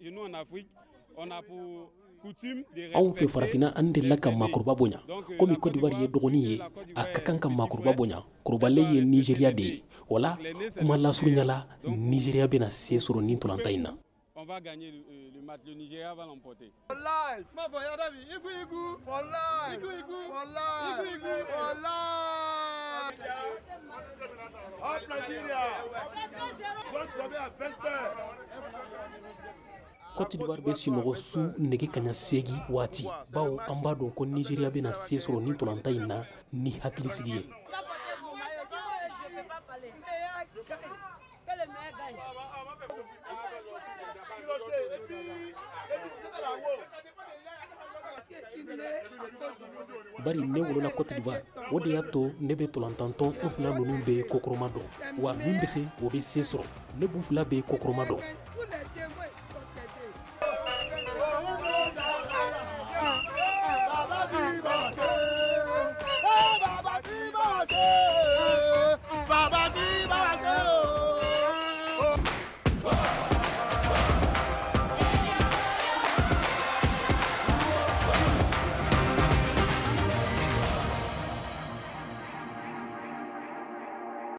Nous, en Afrique, on a pour coutume de Anw fɛ Farafinna, an delila ka maakɔrɔba bonya. Komi Côte d'Ivoire ye dɔgɔnin ye, a ka kan ka maakɔrɔba bonya. Kɔrɔbalen ye Nigéria de ye. Wala kuma lasurunya la, Nigéria bɛna se sɔrɔ nin ntolatan in na. On va gagner le match, le Nigeria va l'emporter. For life. For life. For life. For life. Hop Nigeria. Doit tomber à 20 heures. Côte d'Ivoire bɛ sunɔgɔ su nɛgɛ kaɲa 8 waati, bawo an b'a dɔn ko Nigéria bɛna se sɔrɔ nin ntolatan in na ni hakilisigi ye. Bari ne wolola Côte d'Ivoire, o de y'a to ne bɛ ntolantantɔn n fila ninnu bɛ kokɔrɔma dɔn. Wa min bɛ se, o bɛ se sɔrɔ. Ne b'u fila bɛ kokɔrɔma dɔn.